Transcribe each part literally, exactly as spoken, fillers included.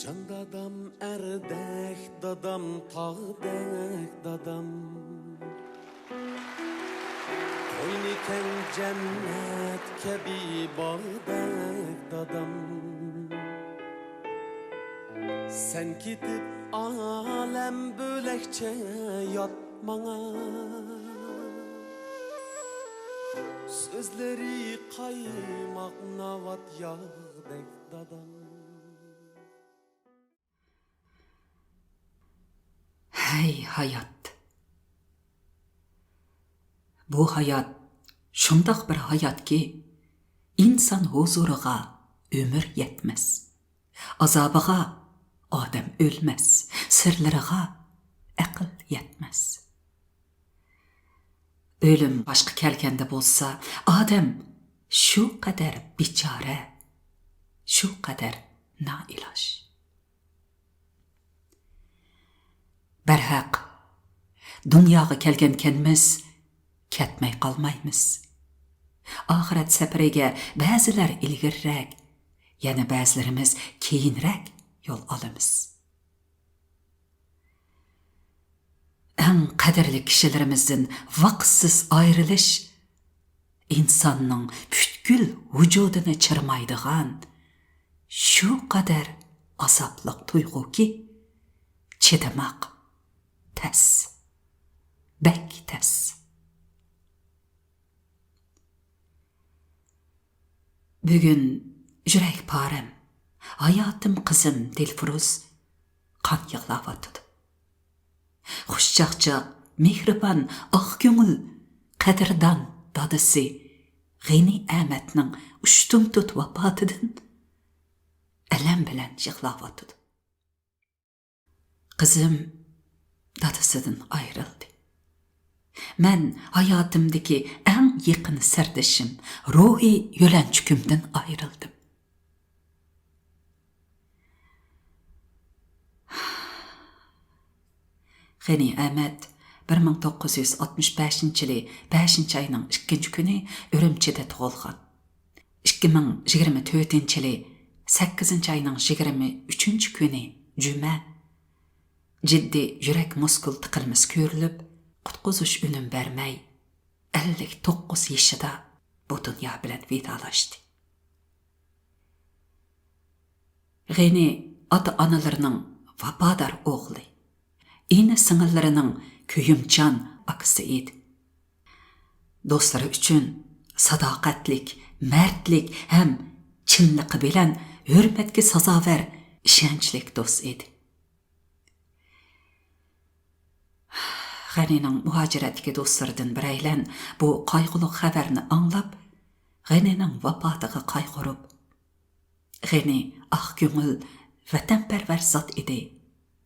جان دادام ئەردەك دادام، تاغدەك دادام. قوينى كەڭ جەننەت كەبى باغدەك دادام. سەن كېتىپ ئالەم بۆلەكچە يات ماڭا. سۆزلىرى قايماق ناۋات ياغدەك دادام. ھەي ھايات! بۇ ھايات شۇنداق بىر ھاياتكى، ئىنسان ھۇزۇرىغا ئۆمۈر يەتمەس. ئازابىغا ئادەم ئۆلمەس، سىرلىرىغا ئەقىل يەتمەس. ئۆلۈم باشقا كەلگەندە بولسا، ئادەم شۇ قەدەر بىچارە، شۇ قەدەر نائىلاج. بەرھەق، دۇنياغا كەلگەنكەنمىز، كەتمەي قالمايمىز. ئاخىرەت سەپىرىگە بەزىلەر ئىلگىرىرەك، يەنە بەزىلىرىمىز كېيىنرەك يول ئالىمىز. ئەڭ قەدىرلىك كىشىلىرىمىزدىن ۋاقىتسىز ئايرىلىش ئىنساننىڭ پۈتكۈل ۋۇجۇدىنى چىرمايدىغان شۇ قەدەر ئازابلىق تۇيغۇكى، چىدىماق تەس، بەك تەس. بۈگۈن يۈرەك پارەم، ھاياتىم قىزىم دىلفۇرۇز قان يىغلاۋاتىدۇ. خۇشچاقچاق، مېھرىبان، ئاق كۆڭۈل، قەدىردان دادىسى غېنى ئەمەتنىڭ ئۇشتۇمتۇت ۋاپاتىدىن ئەلەم بىلەن يىغلاۋاتىدۇ. قىزىم دادىسىدىن ئايرىلدى. مەن ھاياتىمدىكى ئەڭ يېقىن سىردىشىم، روھىي يۆلەنچۈكۈمدىن ئايرىلدىم. غېنى ئەمەت بىر مىڭ توققۇز يۈز ئاتمىش بەشىنچى يىلى بەشىنچى ئاينىڭ ئىككىنچى كۈنى ئۈرۈمچىدە تۇغۇلغان. ئىككى مىڭ يىگىرمە تۆتىنچى يىلى سەككىزىنچى ئاينىڭ يىگىرمە ئۈچىنچى كۈنى، جۈمە، جىددىي يۈرەك مۇسكۇل تىقىلمىسى كۆرۈلۈپ، قۇتقۇزۇش ئۈنۈم بەرمەي، ئەللىك توققۇز يېشىدا بۇ دۇنيا بىلەن ۋىدالاشتى. غېنى ئاتا-ئانىلىرىنىڭ ۋاپادار ئوغلى، ئىنى-سىڭىللىرىنىڭ كۆيۈمچان ئاكىسى ئىدى. دوستلىرى ئۈچۈن ساداقەتلىك، مەردلىك ھەم چىنلىقى بىلەن ھۆرمەتكە سازاۋەر، ئىشەنچلىك دوست ئىدى. غېنىنىڭ مۇھاجىرەتتىكى دوستلىرىدىن بىرەيلەن بۇ قايغۇلۇق خەۋەرنى ئاڭلاپ، غېنىنىڭ ۋاپاتىغا قايغۇرۇپ، غېنى ئاق كۆڭۈل، ۋەتەنپەرۋەر زات ئىدى،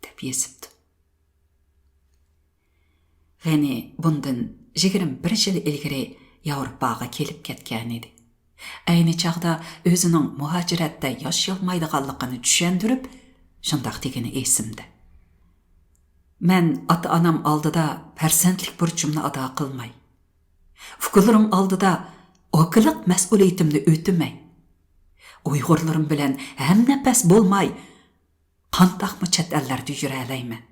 دەپ يېزىپتۇ. غېنى بۇندىن يىگىرمە بىر يىل ئىلگىرى ياۋروپاغا كېلىپ كەتكەنىدى. ئەينى چاغدا ئۆزىنىڭ مۇھاجىرەتتە ياشىيالمايدىغانلىقىنى چۈشەندۈرۈپ، شۇنداق دېگىنى ئېسىمدە. مەن ئاتا-ئانام ئالدىدا پەرزەنتلىك بۇرچۇمنى ئادا قىلماي، ئۇكىلىرىم ئالدىدا ئاكىلىق مەسئۇلىيىتىمنى ئۆتىمەي، ئۇيغۇرلىرىم بىلەن ھەمنەپەس بولماي، قانداقمۇ چەت ئەللەردە يۈرەلەيمەن؟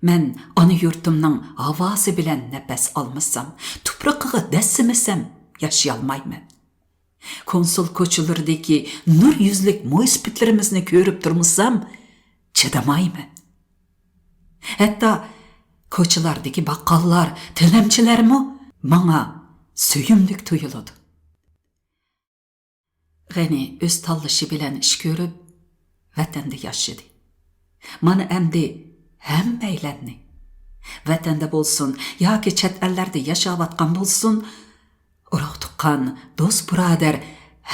مەن ئانا يۇرتۇمنىڭ ھاۋاسى بىلەن نەپەس ئالمىسام، تۇپرىقىغا دەسسىمىسەم، ياشىيالمايمەن. كونسۇل كوچىلىرىدىكى نۇر يۈزلۈك مويسىپىتلىرىمىزنى كۆرۈپ تۇرمىسام، چىدىمايمەن. ھەتتا كوچىلاردىكى باققاللار، تىلەمچىلەرمۇ ماڭا سۆيۈملۈك تۇيۇلىدۇ. غېنى ئۆز تاللىشى بىلەن ئىش كۆرۈپ، ۋەتەندە ياشىدى. مانا ئەمدى ھەممەيلەننى، ۋەتەندە بولسۇن ياكى چەت ئەللەردە ياشاۋاتقان بولسۇن، ئۇرۇق-تۇغقان، دوست-بۇرادەر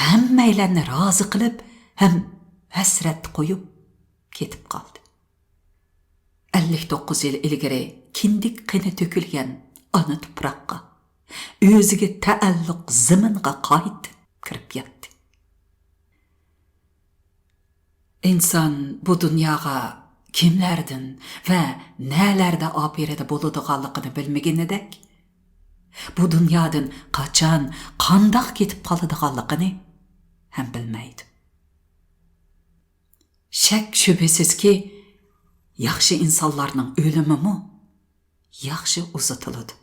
ھەممەيلەننى رازى قىلىپ ھەم ھەسرەتتە قويۇپ كېتىپ قالدى. ئەللىك توققۇز يىل ئىلگىرى كىندىك قېنى تۆكۈلگەن ئانا تۇپراققا، ئۆزىگە تەئەللۇق زېمىنغا قايتىپ كىرىپ ياتتى. ئىنسان بۇ دۇنياغا كىملەردىن ۋە نەلەردە ئاپىرىدە بولىدىغانلىقىنى بىلمىگىنىدەك، بۇ دۇنيادىن قاچان، قانداق كېتىپ قالىدىغانلىقىنى ھەم بىلمەيدۇ. شەك-شۈبھىسىزكى، ياخشى ئىنسانلارنىڭ ئۆلۈمىمۇ ياخشى ئۇزىتىلىدۇ.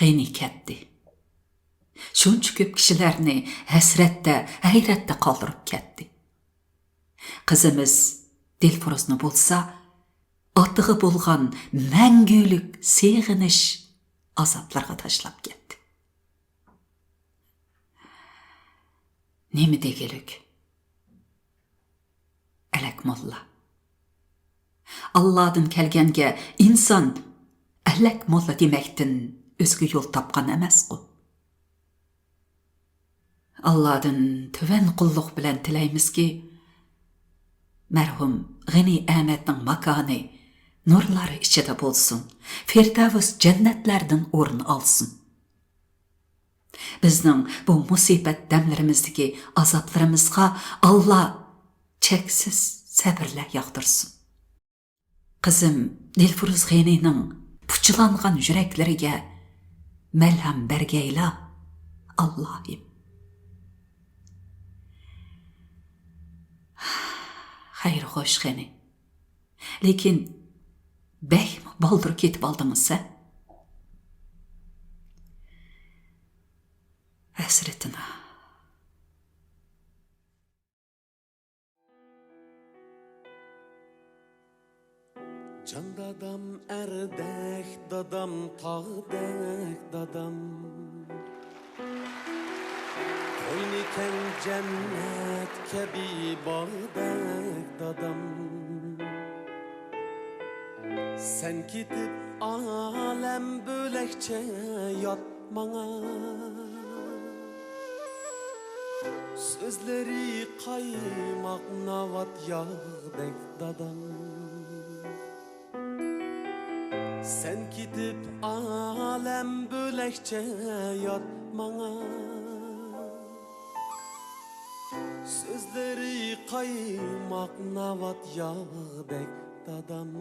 غېنى كەتتى. شۇنچە كۆپ كىشىلەرنى ھەسرەتتە، ھەيرەتتە قالدۇرۇپ كەتتى. قىزىمىز دىلفۇرۇزنى بولسا ئاتىغا بولغان مەڭگۈلۈك سېغىنىش ئازابلىرىغا تاشلاپ كەتتى. نېمە دېگۈلۈك؟ ئەلەك موللا. ئاللادىن كەلگەنگە ئىنسان ئەلەك موللا دېمەكتىن ئۆزگە يول تاپقان ئەمەسقۇ. ئاللادىن تۆۋەن قۇللۇق بىلەن تىلەيمىزكى، مەرھۇم غېنى ئەمەتنىڭ ماكانى نۇرلار ئىچىدە بولسۇن، فىردەۋس جەننەتلەردىن ئورۇن ئالسۇن. بىزنىڭ بۇ مۇسىبەت دەملىرىمىزدىكى ئازابلىرىمىزغا ئاللا چەكسىز سەبرلەر ياغدۇرسۇن. قىزىم دىلفۇرۇز غېنىنىڭ پۇچىلانغان يۈرەكلىرىگە مەلھەم بەرگەيلا، ئاللاھىم. خەير خوش غېنى. لېكىن بەكمۇ بالدۇر كېتىپ ئالدىڭىز ھە؟ ھەسرىتىنا. جان دادام، ئەردەك دادام، تاغدەك دادام. قوينى كەڭ جەننەت كەبى باغدەك دادام. سەن كېتىپ ئالەم بۆلەكچە يات ماڭا. سۆزلىرى قايماق ناۋات ياغدەك دادام. سەن كېتىپ ئالەم بۆلەكچە يات ماڭا. سۆزلىرى قايماق ناۋات ياغدەك دادام.